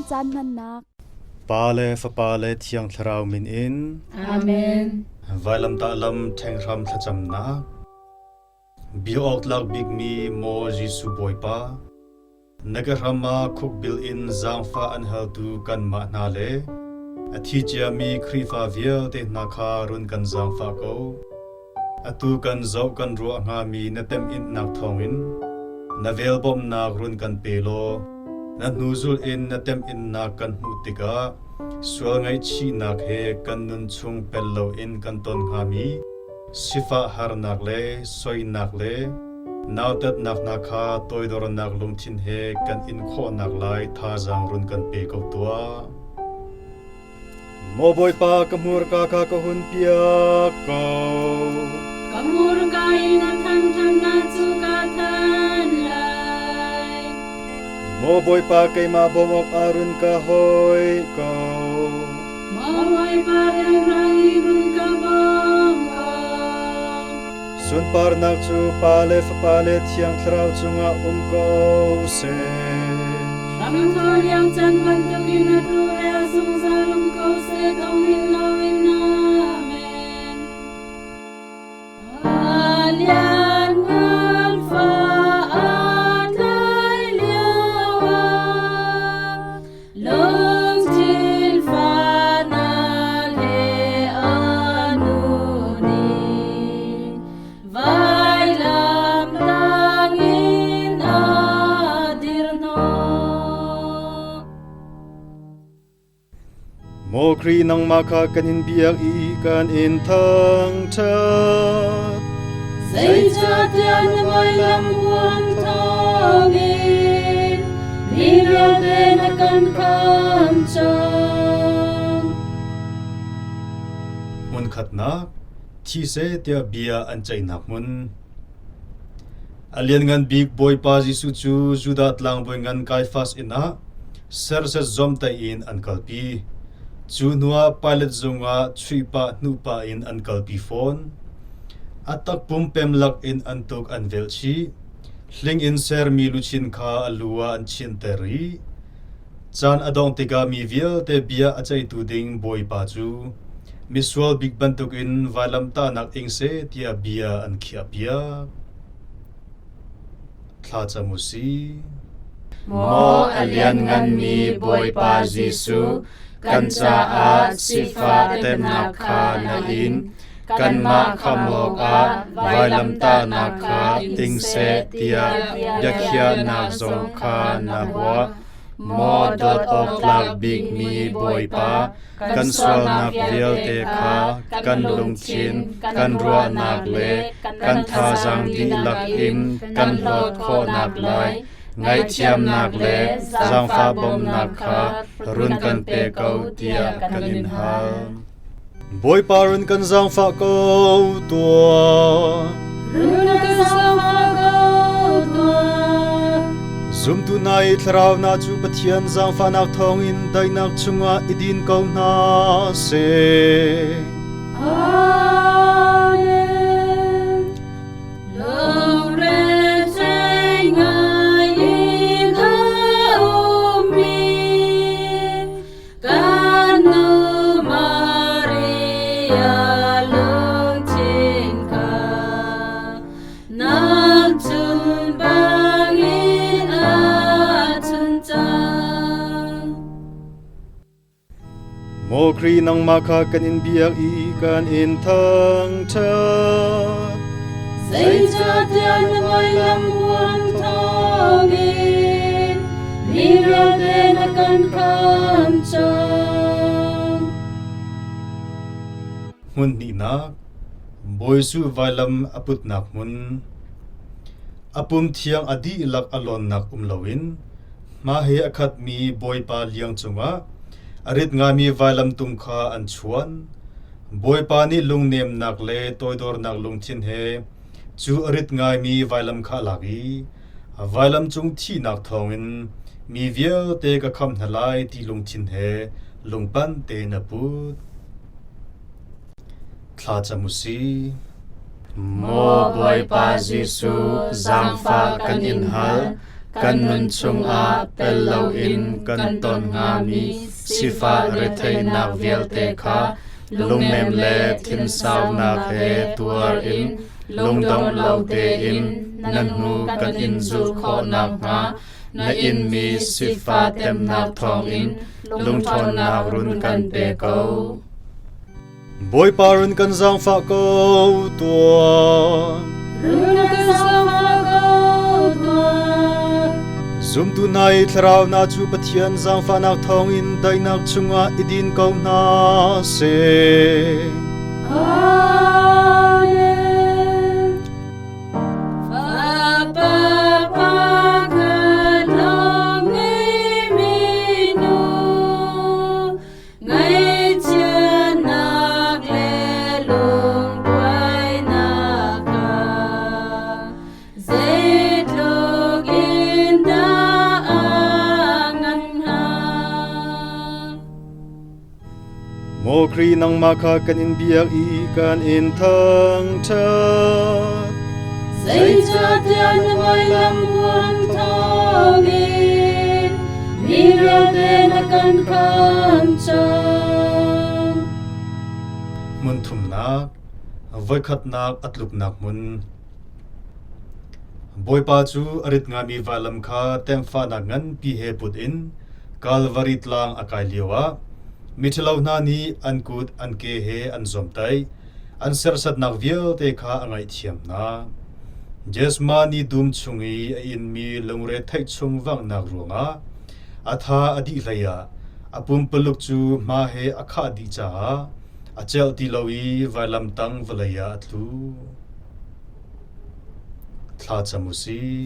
caan hmannak. Pa le Fapa le Thiang Thlarau min in. Amen. Vailamtah lam ṭhenghram thlacamnak. Bia awktlak bikmi Maw Jesuh Bawipa, na ka hram ah khukbil in zaangfah an haltu kanmah hna le a thi ciami Khrihfa vialte hna kha run kan zaangfah ko. Atu kan zoh kan ruah hngami na temhinnak thawngin na vel bawmhnak run kan pe law na hnuzul in na temhinnak kan hmuh tikah sual ngaihchihnak he kan nun chung pel loin kan ton hngami sifah harnak le soinak le nautatnak hna kha toidornak lungthin he kan in khawhnak lai thazaang run kan pe ko tuah. Maw Bawipa, ka hmurka kha ka hun piak ko. Ka hmurka in a thangṭhatnak cu ka thanh lai. Maw Bawipa, keimah bawmh awkah run ka hoi ko. Maw Bawipa, rianrang in run ka bawm ko. Sunparnak cu Pa le Fapa le Thiang Thlarau cungah um ko seh. Hramthawh lio chan bantukin atu le a zungzal um ko seh, dong in loin Amen. A lianngan fa a tlai lioah, lungthin fahnak he a nu nih Vailam tangin a dirhnawh. Maw Khrih nangmah kha kan in biak i kan in thangṭhat. Zeicahtiah na vailam huam thawngin mi vialte na kan khamh cang. Hmunkhatnak Thi seh tiah bia an ceihnak hmun. A lianngan bik Bawipa Jesuh cu Judah tlangbawi ngan Kaiafas inn ah serset zawmtaih in an kalpi. Cu hnuah Pilat zung ah chuihpah hnuhpah in an kalpi fawn. A takpum pem lak in an tuk an velh chih. Hling in sermi luchin kha a lu ah an chinhter i Caan a dongh tikah mi vialte bia a ceihtu ding Bawipa cu misual bik bantukin vailamtahnak ing seh tiah bia an khiahpiak. Thlacam u sih. Maw a liannganmi Bawipa Jesuh, kan caah sifah temnak kha na in, kanmah khamh awkah vailamtahnak kha ting seh tiah biakhiahnak zong kha na huah. Maw dawt awk tlak bikmi Bawipa, kan sualnak vialte kha kan lungthin, kan ruahnak le kan thazaang dihlak in kan hlawt khawhnak lai ngaihthiamnak le zaangfah bawmhnak kha run kan pe ko tiah kan in hal. Bawipa run kan zaangfah ko tuah. Run kan zaangfah ko tuah. Zumtu hna i thlarau hna cu Pathian zaangfahnak thawngin daihnak chungah i din ko hna seh. Amen. Lungrethei ngai in a ummi Kan nu Maria lungthin kha nang chun bangin a chun cang. Maw Khrih nangmah kha kan in biak i kan in thangṭhat. Zeicahtiah na vailam huam thawngin mi vialte na kan khamh cang. Hmun hnihnak Bawi Jesuh vailam a putnak hmun A pum thiang a dihlak a lawnnak um loin hma he a khatmi Bawipa liang cungah a rit ngaimi vailamtung kha an chuan. Bawipa nih lungnemnak le toidornak lungthin he cu a rit ngaimi vailam kha a lak i vailam cung thihnak thawngin mi vialte ka khamh hna lai ti lungthin he lungpanh tein a put. Thla cam u sih. Maw Bawipa Jesuh, zaangfah kan in hal. Kan nun chungah pel loin kan ton hngami sifah retheihnak vialte kha lungnem le thinsaunak he tuar in lungdongh lo tein na hnu kan in zulh khawh nakhnga na inmi sifah temnak thawngin lungṭhawnnak run kan pe ko. Bawipa run kan zaangfah ko tuah. Run kan zaangfah ko tuah. Zumtu hna i thlarau hna cu Pathian zaangfahnak thawngin daihnak chungah i din ko hna seh. Amen. Fapa pakhat lawng ngeimi nu, Ngaihchiatnak le lungkuainak kha zeitluk in dah a ngan hnga? Maw Khrih nangmah kha kan in biak i kan in thangṭhat. Zeicahtiah na vailam huam thawngin mi vialte na kan khamh cang. Hmun thumnak, voikhatnak a tluknak hmun. Bawipa cu a rit ngaimi vailam kha temfahnak nganpi he put in Kalvari tlang a kai lioah miṭhalo hna nih an kut an ke he an zuamtaih. An serhsatnak vialte kha a ngaihthiam hna. Gethsemane dum chung i a inmi lungre theih chung vanghnak ruangah a tha a dih hleiah a pumpuluk cu hma he a khah dih caah a celh ti lo i vailamtang vawlei ah a tlu. Thla cam u sih.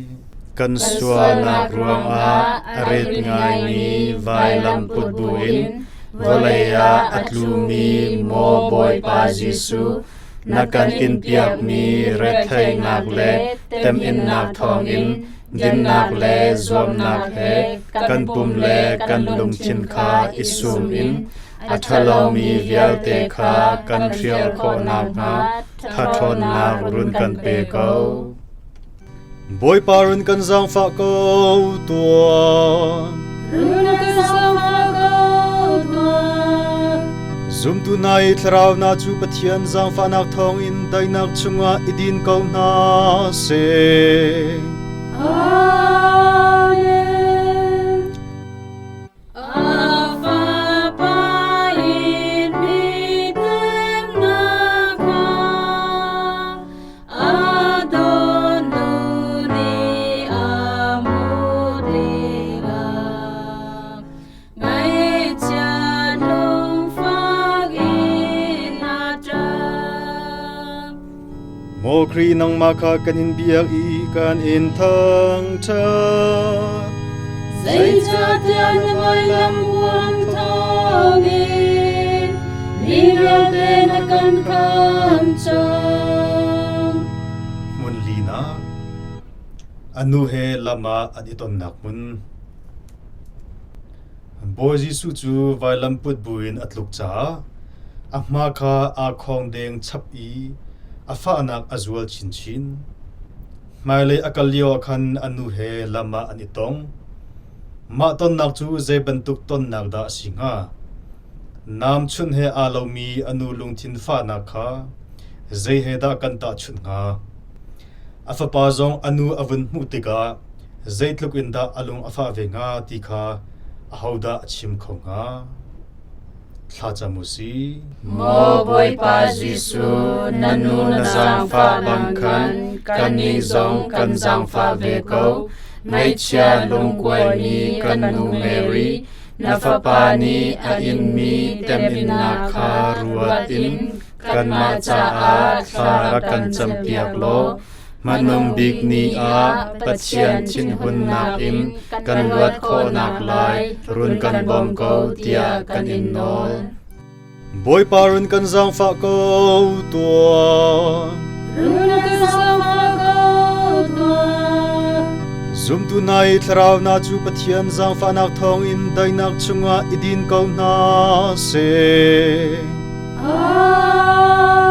Kan sualnak ruangah a rit ngaimi vailam put buin vawlei ah a tlumi maw Bawipa Jesuh, na kan inpiakmi retheihnak le temhinnak thawngin dinnak le zuamnak he kan pum le kan lungthin kha i sum in a ṭhalomi vialte kha kan hrial khawh nakhnga ṭhawnnak run kan pe ko. Bawipa run kan zaangfah ko tuah. Run kan zaangfah ko tuah. Zumtu hna i thlarau hna cu Pathian zaangfahnak thawngin daihnak chungah i din ko hna seh. Amen. A fapa in mi temnak kha a dawtnu nih a hmuh tikah ngaihchiat lungfak in a ṭap. Maw Khrih nangmah kha kan in biak i kan in thangṭhat. Zeicahtiah na vailam huam thawngin mi vialte na kan khamh cang. Hmun linak A nu he lam ah an i tonnak hmun. Bawi Jesuh cu vailam put buin a tluk caah a hma kha aa khawngdeng chap i a fahnak a zual chinchin. Hmailei a kal lioah khan a nu he lam ah an i tong. Mah tonnak cu zei bantuk tonnak dah a si hnga? Nam chunh he aa lomi a nu lungthin fahnak kha zei he dah kan tahchunh hnga? A fapa zong a nu a vun hmuh tikah zeitluk in dah a lung a fah ve hnga ti kha ahodah a chim kho hnga? Thlacam u sih. Maw Bawipa Jesuh, na nu na zaangfah bang khan kannih zong kan zaangfah ve ko. Ngaihchia lungkuaimi kan nu Mary, na fapa nih a inmi temhinnak kha ruat in kanmah caah thla rak kan campiak law hmanung bik ni ah Pathian thinhunnak in kan luat khawhnak lai run kan bawm ko tiah kan in nawl. Bawipa run kan zaangfah ko tuah. Run kan zaangfah ko tuah. Zumtu hna i thlarau hna cu Pathian zaangfahnak thawngin daihnak chungah i din ko hna seh.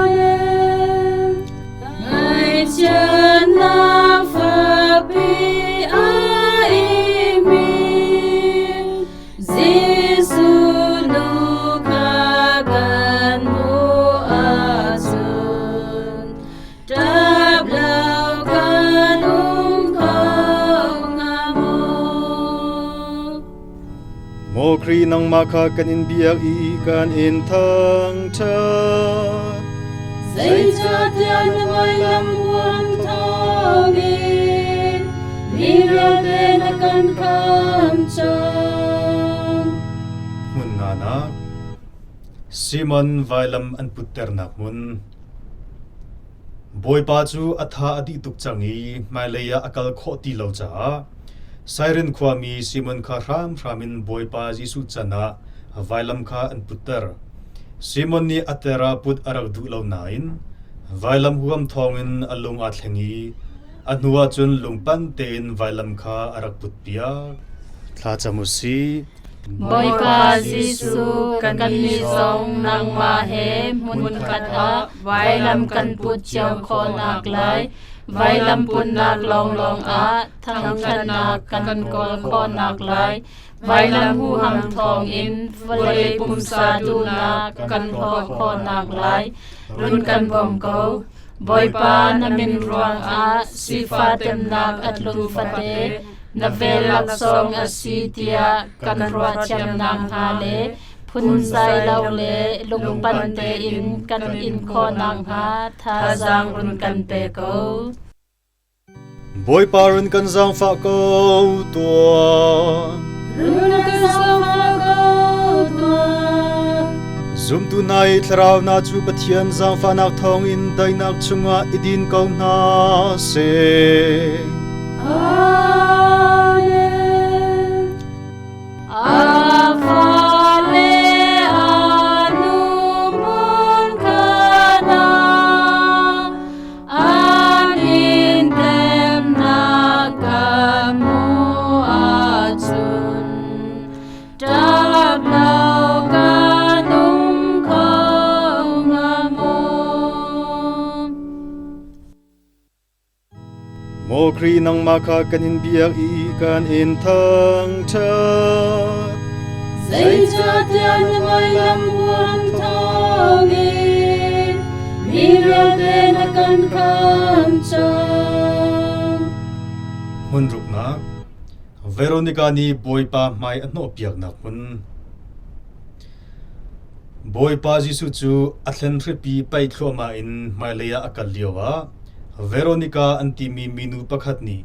Amen. Ngaihchiatnak fakpi a nangmah kha kan in biak i kan in thangṭhat. Zeicahtiah na vailam huam thawngin mi vialte na kan khamh cang. Hmun nganak Simon vailam an putternak hmun. Bawipa cu a tha a dih tuk cang i hmailei ah a kal khawh ti lo caah Sairin khuami Simon kha hramhram in Bawipa Jesuh can ah vailam kha an putter. Simon nih a ter ah put a rak duh lo nain vailam huam thawngin a lung aa thleng i a hnuah cun lungpan tein vailam kha a rak putpiak. Thlacam u sih. Bawipa Jesuh, kannih zong nangmah he hmunkhat ah vailam kan put cio khawhnak lai, vailam putnak lawnglawng ah thangṭhatnak kan kawl khawhnak lai, vailam huham thawngin vawlei pumsa duhnak kan hlawt khawhnak lai, run kan bawm ko. Bawipa, na min ruangah sifah temnak a tlung fate na vel laksawng a si tiah kan ruahthiamnak hnga le phunzai lo le lungpan tein kan in khawh nakhnga thazaang run kan pe ko. Bawipa run kan zaangfah ko tuah. Run kan zaangfah ko tuah. Zumtu hna i thlarau hna cu Pathian zaangfahnak thawngin daihnak chungah i din ko hna seh. Amen. A fale a nu hmun khan ah an in temnak ka hmuh ahcun ṭap lo kan um kho hnga maw? Maw Khrih nangmah kha kan in biak i kan in thangṭhat. Zeicahtiah na vailam huam thawngin mi vialte na kan khamh cang. Hmun ruknak Veronica nih Bawipa hmai a hnawhpiaknak hmun. Bawipa Jesuh cu a thlen hripi paih thluahmah in hmailei ah a kal lioah Veronica an timi minu pakhat nih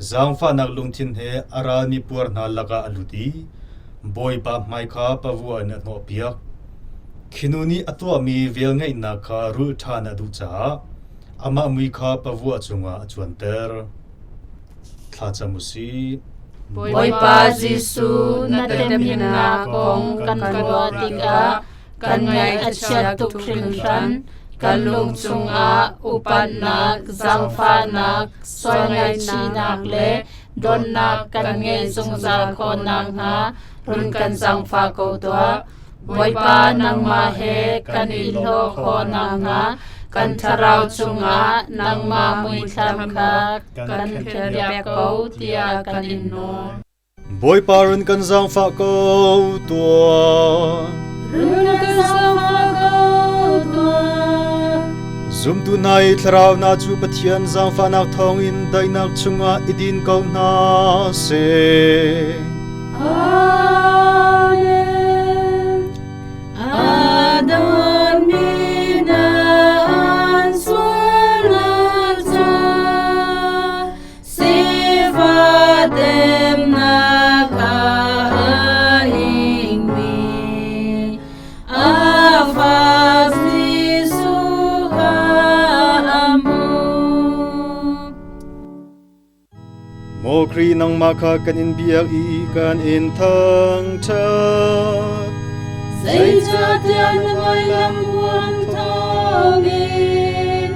zaangfahnak lungthin he a ralmi puar hna lakah a lut i Bawipa hmai kha pavua in a hnawhpiak. Khi nu nih a tuahmi velngeihnak kha rulh ṭhan a duh caah amah mui kha pavua cungah a cuanter. Thlacam u sih. Bawipa Jesuh, na temhinnak kong kan ruah tikah kan ngaih a chiat tuk hringhran. Kan lung chungah upatnak, zaangfahnak, sual ngaihchihnak le dawtnak kan ngeih zungzal khawh nakhnga run kan zaangfah ko tuah. Bawipa nangmah he kan i hlawh khawh nakhnga kan thlarau chungah nangmah muithlam kha kan khenpiak ko tiah kan in nawl. Bawipa run kan zaangfah ko tuah. Run kan zaangfah ko tuah. Zumtu hna i thlarau hna cu Pathian zaangfahnak thawngin daihnak chungah i din ko hna seh. Amen. Adam mina an sualnak ca sifatemnak a ingmi a fa Jesuh kha a hmuh. Maw Khrih nangmah kha kan in biak i kan in thangṭhat. Zeicahtiah na vailam huam thawngin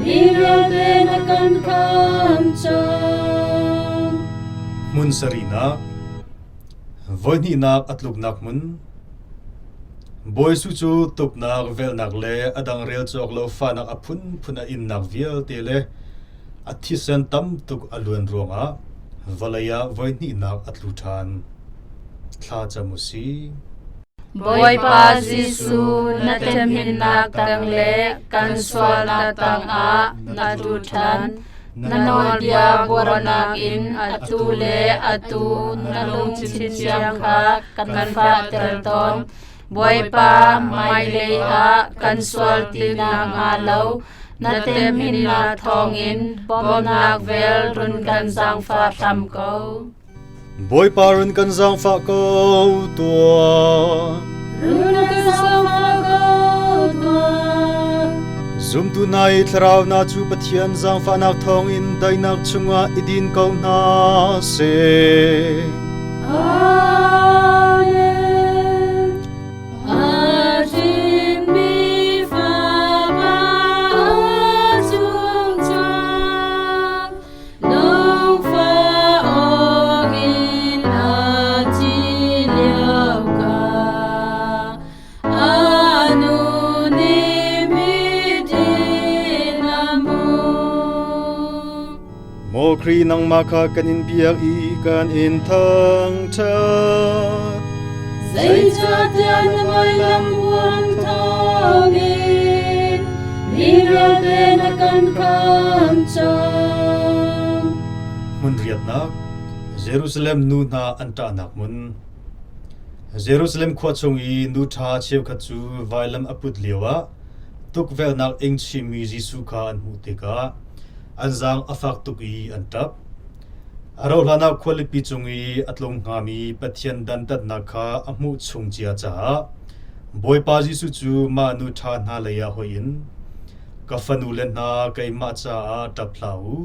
mi vialte na kan khamh cang. Hmun sarihnak Voihnihnak a tluknak hmun Bawi Jesuh cu tuknak, velhnak le a dang rel cawk lo fahnak a phunphun a innak vialte le A thisen tam tuk a luan ruangah vawlei ah voihnihnak a tlu ṭhan. Thla cam u sih. Bawipa Jesuh, na temhinnak tang le kan sualnak tangah na tlu ṭhan. Na nawlbia buarnak in atu le atu na lungthin thiang kha kan fahter tawn. Bawipa, hmailei ah kan sual ti nakhnga lo na temhinnak thawngin bawmhnak vel run kan zaangfah hram ko. Bawipa run kan zaangfah ko tuah. Run kan zaangfah ko tuah. Zumtu hna i thlarau hna cu Pathian zaangfahnak thawngin daihnak chungah i din ko hna seh. Amen. A hrinmi fapa a chungchuak, lungfa awk in a ci lio kha. A nu nih midin a hmuh. Maw Khrih nangmah kha kan in biak i kan in thangṭhat. Zeicahtiah na vailam huam thawngin mi vialte na kan khamh cang. Hmun riatnak Jerusalem nu hna an ṭahnak hmun. Jerusalem khua chung i nu ṭha cheukhat cu vailam a put lioah tukvelhnak ing chimmi Jesuh kha an hmuh tikah an zaang a fak tuk i an ṭap. A rauhhlan ah khualipi cung i a tlung hngami Pathian dantatnak kha a hmuh chung cia caah Bawipa Jesuh cu mah nu ṭha hna lei ah hoih in, Ka fanule hna keimah caah ṭap hlah u,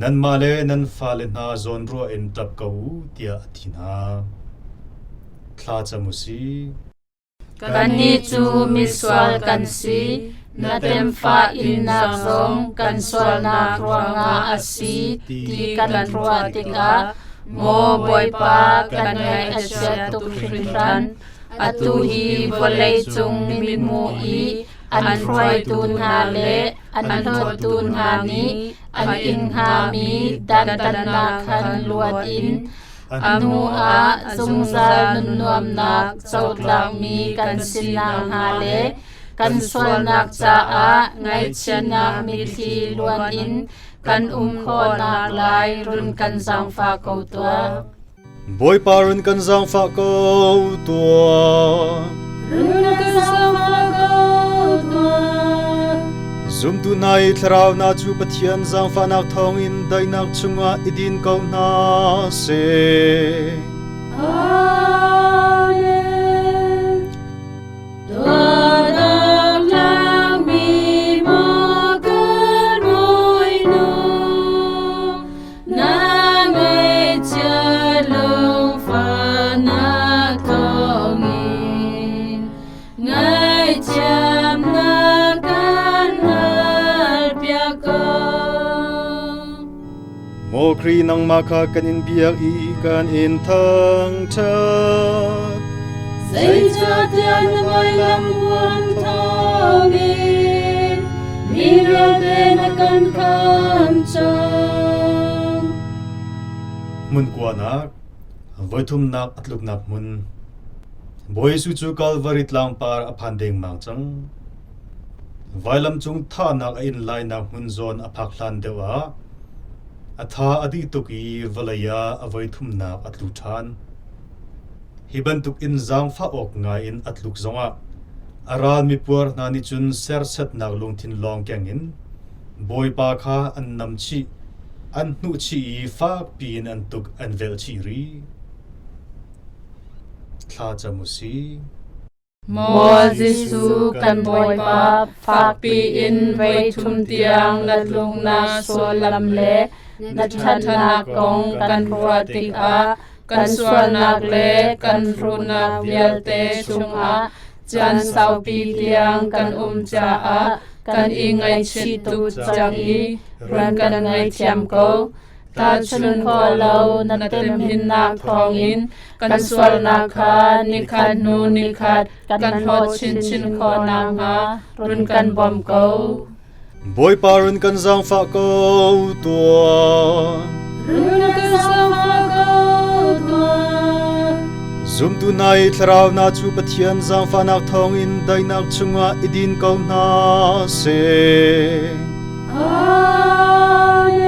nanmah le nan fale hna zawnruah in ṭap ko u, tiah a ti hna. Thla cam u sih. Kannih cu misual kan si, na temfah innak zong kan sualnak ruangah a si ti kan ruah tikah maw Bawipa kan ngaih a chia tuk hringhran. Atu hi vawlei cung mithmuh i an hruaitu hna le an hlawttu hna nih an ing hngami dantatnak khan luat in A hnu ah zungzal nunnuamnak cotlakmi kan si nakhnga le kan sualnak caah ngaihchiatnak mitthli luan in kan um khawhnak lai run kan zaangfah ko tuah. Bawipa run kan zaangfah ko tuah. Run kan zaangfah ko tuah. Zumtu hna i thlarau hna cu Pathian zaangfahnak thawngin daihnak chungah i din ko hna seh. Amen. Tuahnak tlangmi maw kan Bawinu, na ngaihchiat lungfahnak thawngin Ngaihthiamnak kan halpiak ko. Maw Khrih nangmah kha kan in biak i kan in thangṭhat. Zeicahtiah na vailam huam thawngin mi vialte na kan khamh cang. Hmun kuanak, voithumnak a tluknak hmun. Bawi Jesuh cu Kalvari tlangpar a phan dengmang cang. Vailam cung thahnak a inn lainak hmun zawn a phak hlan deuh ah a tha a dih tuk i vawlei ah a voithumnak a tlu ṭhan. Hi bantuk in zaangfah awk ngai in a tluk zongah a ral mipuar hna nih cun sersetnak lungthin lawng keng in Bawipa kha an nam chih, an hnuh chih i fakpi in an tuk an velh chih rih. Thla cam u sih. Maw Jesuh kan Bawipa, fakpi in voithum tiang na tluknak sullam le na ṭhatnak kong kan ruah tikah kan sualnak le kan hruhnak vialte chungah caan saupi tiang kan um caah kan i ngaihchih tuk cang i run kan ngaithiam ko. Tahchunh khawh lo na temhinnak thawngin kan sualnak kha nikhat hnu nikhat kan hlawt chinchin khawh nakhnga run kan bawm ko. Bawipa run kan zaangfah ko tuah. Run kan zaangfah ko tuah. Zumtu hna i thlarau hna cu Pathian zaangfahnak thawngin daihnak chungah i din ko hna seh. Amen.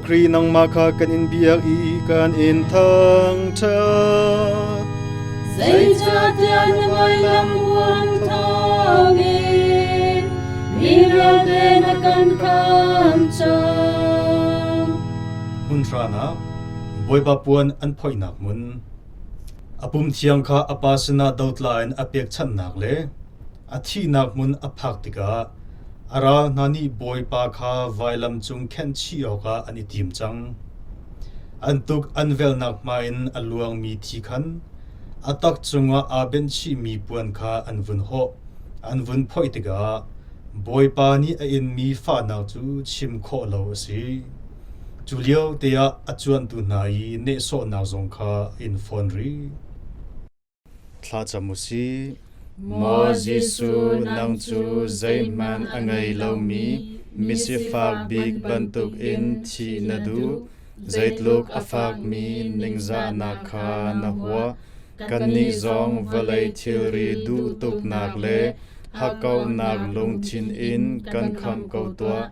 Khrih nangmah kha kan in biak i kan in thangṭhat. Zeicahtiah na vailam huam thawngin mi vialte na kan khamh cang. Hmun hranak, Bawipa puan an phoihnak hmun. A pum thiang kha a pa sinah dotla in a pekchanhnak le a thihnak hmun a phak tikah a ral hna nih Bawipa kha vailam cung khenh chih awkah an i tim cang. An tuk an velhnak hma in a luangmi thi khan a tak cungah aa benh chihmi puan kha an vun hawh, an vun phoih tikah Bawipa nih a inmi fahnak cu chim khawh lo a si. Cu lio te ah a cuantu hna i nehsawhnak zong kha a in fawn rih. Thlacam u sih. Maw Jesuh, nang cu zeihmanh a ngei lomi misifak bik bantukin thih na duh. Zeitluk a fakmi ningzahnak kha na huah. Kannih zong vawlei thilri duh tuknak le hakkauhnak lungthin in kan khamh ko tuah.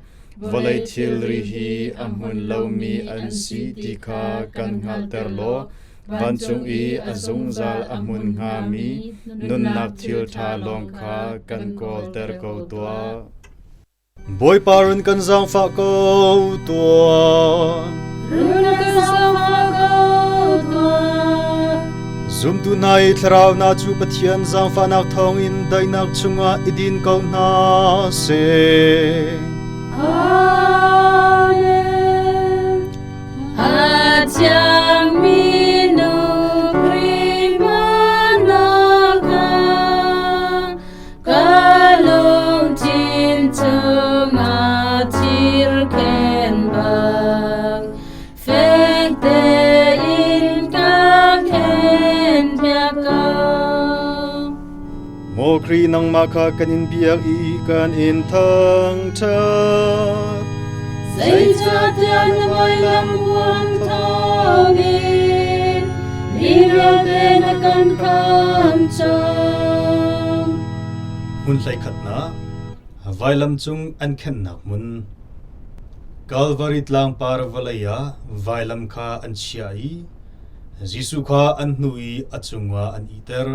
Vawlei thilri hi a hmun lomi an si ti kha kan hngalhter law vancung i a zungzal a hmun hngami nunnak thil ṭha lawng kha kan kawlter ko tuah. Bawipa run kan zaangfah ko tuah. Run kan zaangfah ko tuah. Zumtu hna i thlarau hna cu Pathian zaangfahnak thawngin daihnak chungah i din ko hna seh. Amen. A thiangmi nu Khrihmanak ka lungthin chungah thirkhen bang fek tein ka khenpiak ko. Maw Khrih nangmah kha kan in biak i kan in thangṭhat. Zeicahtiah na vailam huam thawngin mi vialte na kan khamh cang. Hmun hleikhatnak, vailam cung an khenhnak hmun. Kalvari tlangpar vawlei ah vailam kha an chiah i Jesuh kha an hnuh i a cungah an ihter.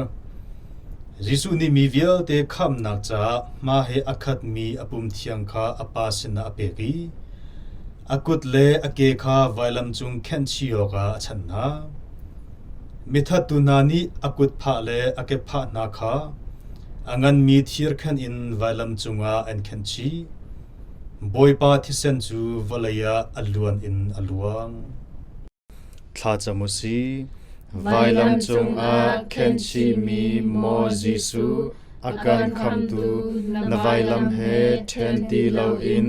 Jesuh nih mi vialte khamhnak caah hma he a khatmi a pum thiang kha a Pa sinah a pek i a kut le a ke kha vailam cung khenh chih awkah a chanh hna. Mithattu hna nih a kutphah le a kephah hna kha a nganmi thirkhenh in vailam cungah an khenh chih. Bawipa thisen cu vawlei ah a luan in a luang. Thlacam u sih. Vailam cungah khenhchihmi Maw Jesuh, a kan khamtu, na vailam he ṭhen ti loin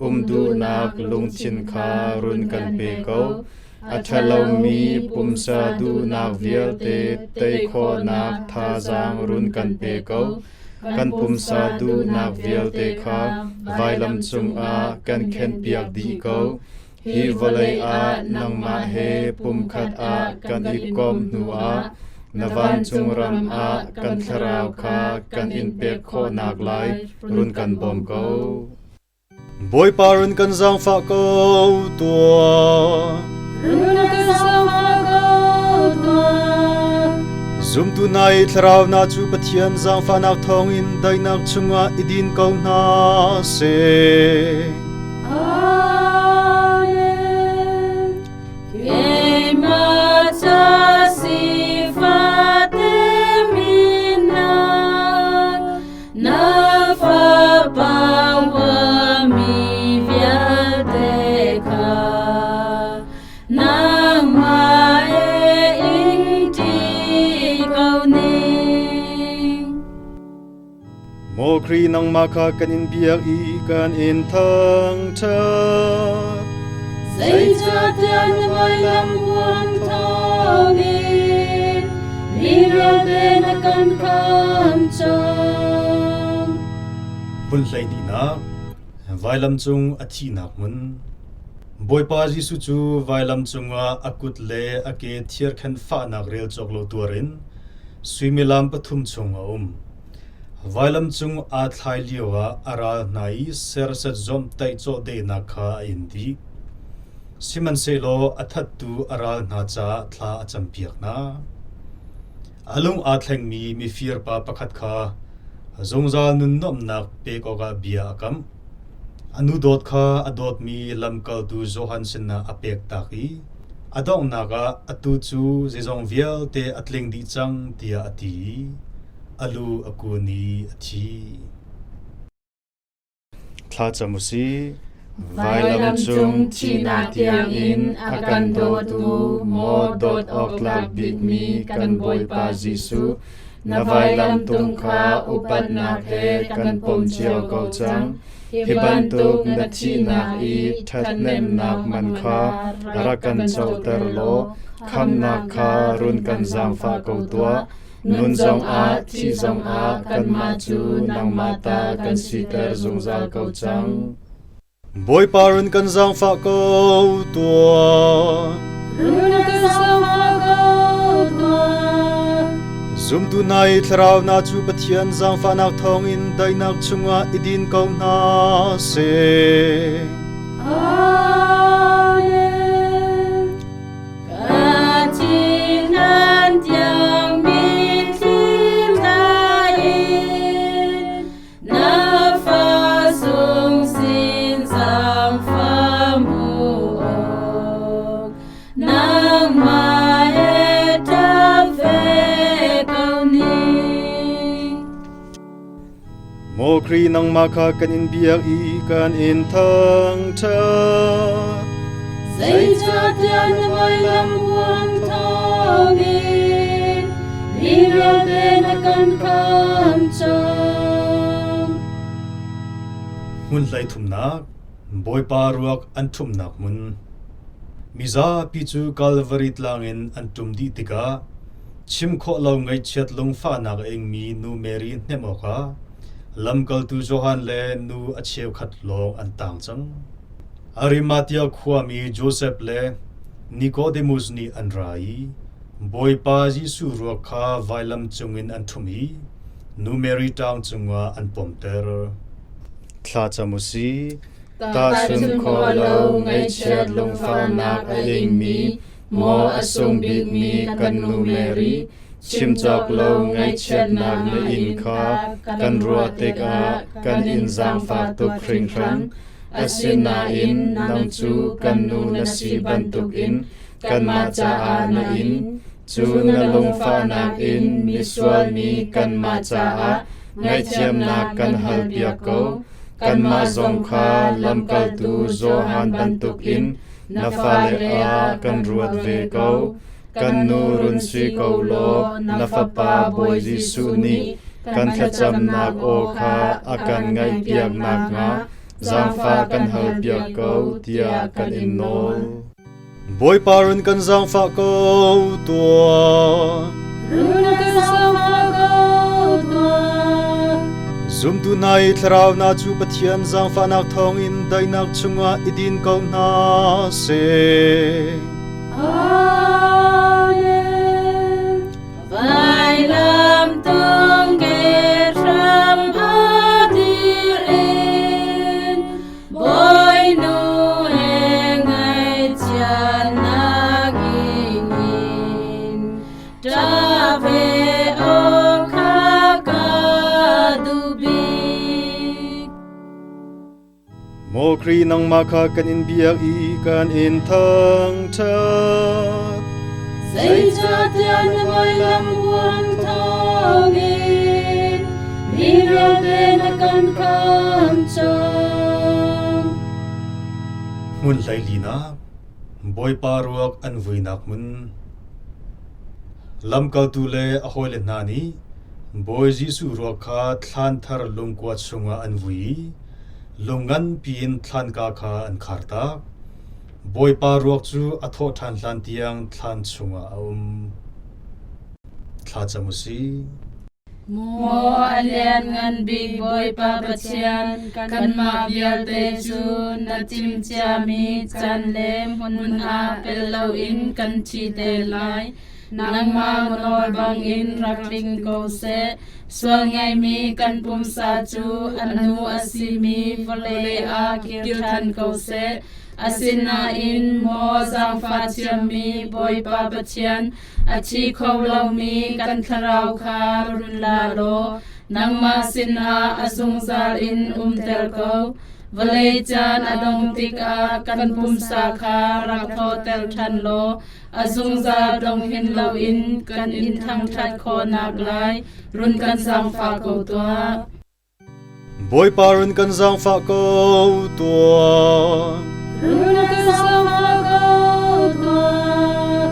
um duhnak lungthin kha run kan pe ko. A ṭhalomi pumsa duhnak vialte tei khawhnak thazaang run kan pe ko. Kan pumsa duhnak vialte kha vailam cungah kan khenhpiak dih ko. Hi vawlei ah nangmah he pumkhat ah kan i komh hnuah na vancung ram ah kan thlarau kha kan in pek khawh naklai run kan bawm ko. Bawipa run kan zaangfah ko tuah. Run kan zaangfah ko tuah. Zumtu hna i thlarau hna cu Pathian zaangfahnak thawngin daihnak chungah i din ko hna seh. Amen. Keimah ca sifate minak na fapa huami vialte kha nangmah he in ṭi ko ning. Maw Khrih nangmah kha kan in biak i kan in thangṭhat. Zeicahtiah na vailam huam thawngin mi vialte na kan khamh cang. Hmun hleihnihnak, vailam cung a thihnak hmun. Bawipa Jesuh cu vailam cungah a kut le a ke thirkhen fahnak rel cawk lo tuar in suimilam pathum chung a um. Vailam cung aa thlai lioah a ral hna i serhsat zawmhtaih cawhdehnak kha a in dih. Sihmanhsehlaw a thattu a ral hna caah thla a campiak hna. A lung aa thlengmi mifir pa pakhat kha zungzal nun nuamhnak pek awkah bia a kamh. A nu dawt kha a dawtmi lamkaltu Johan sinah a pektak i a donghnak ah atu cu zeizong vialte a tling dih cang tiah a ti i a lu a kun i a thi. Thlacam u sih. Vailam cung thihnak tiangin a kan dawtu maw dawt awk tlak bikmi kan Bawipa Jesuh, na vailam tung kha upatnak he kan pom cio ko cang. Hi bantuk na thihnak i ṭhathnemnak man kha rak kan coter law khamhnak kha run kan zaangfah ko tuah. Nun zongah thih zongah kanmah cu nangmah ta kan siter zungzal ko cang. Bawipa run kan zaangfah ko tuah. Run kan zaangfah ko tuah. Zumtu hna i thlarau hna cu Pathian zaangfahnak thawngin daihnak chungah i din ko hna seh. Amen. Ka thinhan tiang mitthli in na fa sung sin zaangfah mu awk nangmah he ṭap ve ko ning. Maw Khrih nangmah kha kan in biak i kan in thangṭhat. Zeicahtiah na vailam huam thawngin mi vialte na kan khamh cang. Hmun hlei thumnak, Bawipa ruak an ṭhumhnak hmun. Mizapi cu Kalvari tlang in an ṭum dih tikah Chim khawh lo ngaihchiat lungfahnak a ingmi nu Mary hnemh awkah lamkaltu Johan le nu a cheukhat lawng an taang cang. Arimathea khuami Josef le Nicodemus nih an ra i Bawipa Jesuh ruak kha vailam cungin an ṭhumh i nu Mary ṭaang cungah an pomter. Thlacam u sih. Tahchunh khawh lo ngaihchiat lungfahnak a ingmi Maw a sung bikmi kan nu Mary, chim cawk lo ngaihchiatnak na inn kha kan ruah tikah kan in zaangfak tuk hringhran. Asinain nang cu kan nu na si bantukin kanmah caah na inn, cu na lungfahnak in misual mi kanmah caah ngaihthiamnak kan halpiak ko. Kanmah zong kha lamkaltu Johan bantukin Na fale ah kan ruat ve ko. Kan nu run si ko law na Fapa Bawi Jesuh nih kan thlacamnak aw kha a kan ngaihpiak nakhnga zaangfah kan halpiak ko tiah kan in nawl. Bawipa run kan zaangfah ko tuah. Run kan zaangfah ko tuah. Zumtu hna i thlarau hna cu Pathian zaangfahnak thawngin daihnak chungah i din ko hna seh. Amen. Vailam tung ke hram a dir in Bawinu he ngaihchiatnak ingin ṭap he aw kha ka duh bik. Maw Khrih nangmah kha kan in biak i kan in thangṭhat. Zeicahtiah na vailam huam thawngin mi vialte na kan khamh cang. Hmun hleilinak, Bawipa ruak an vuinak hmun. Lamkaltu le a hawile hna nih Bawi Jesuh ruak kha thlan thar lungkua chungah an vui i lung nganpi in thlanka kha an khartak. Bawipa ruak cu a thawh ṭhan hlan tiang thlan chungah a um. Thlacam u sih. Maw a lianngan bik Bawipa Pathian, kanmah vialte cu na timhciami caan le hmun ah pel loin kan thi te lai. Nangmah nawl bangin rak tling ko seh. Sual ngeimi kan pumsa cu a nu a simi vawlei ah kir ṭhan ko seh. Asinain maw zaangfah thiammi Bawipa Pathian, a thi kho lomi kan thlarau kha run la law nangmah sinah a zungzal in umter ko. Vawlei caan a dong tikah kan pumsa kha rak thawhter ṭhan law a zungzal dong hin loin kan in thangṭhat khawhnak lai run kan zaangfah ko tuah. Bawipa run kan zaangfah ko tuah. Run kan zaangfah ko tuah.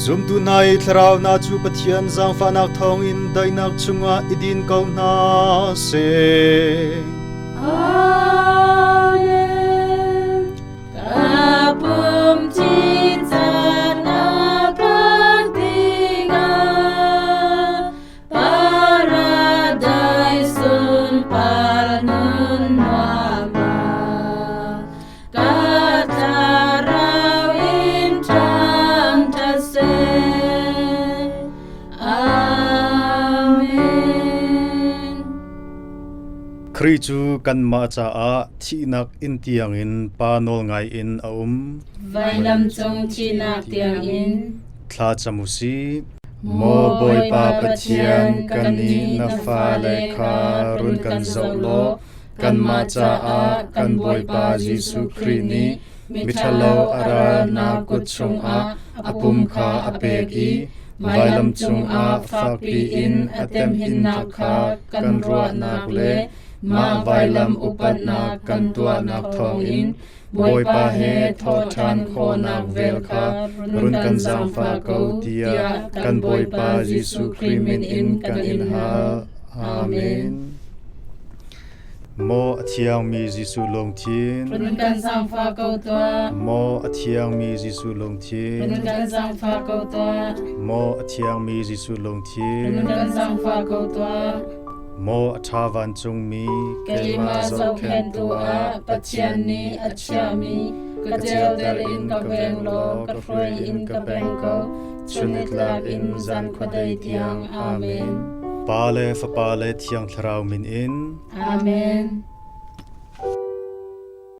Zumtu hna i thlarau hna cu Pathian zaangfahnak thawngin daihnak chungah i din ko hna seh. Amen. Ka pum ci caan a phak tikah Paradise sunpar nun nuam ah ka thlarau in ṭhangṭhat seh. Amen. Khrih cu kanmah caah thihnak inn tiangin Pa nawlngai in a um. Vailam cung thihnak tiangin. Thla cam u sih. Maw Bawipa Pathian, kannih na fale kha run kan zoh law kanmah caah kan Bawipa Jesuh Khrih nih miṭhalo a ralnak kut chungah a pum kha a pek i vailam cungah fakpi in a temhinnak kha kan ruahnak le mah vailam upatnak kan tuahnak thawngin Bawipa he thawhṭhan khawhnak vel kha run kan zaangfah ko tiah kan Bawipa Jesuh Khrih min in kan in hal. Amen. Maw a thiangmi Jesuh lungthin, Run kan zaangfah ko tuah. Maw a thiangmi Jesuh lungthin, Run kan zaangfah ko tuah. Maw a thiangmi Jesuh lungthin, Run kan zaangfah ko tuah. Maw a ṭha vancungmi, Keimah zohkhenhtu ah Pathian nih a chiahmi ka ceuter in ka veng law ka hruai in ka peng ko, chunitlak in zan khuadei tiang. Amen. Pa le Fapa le Thiang Thlarau min in. Amen.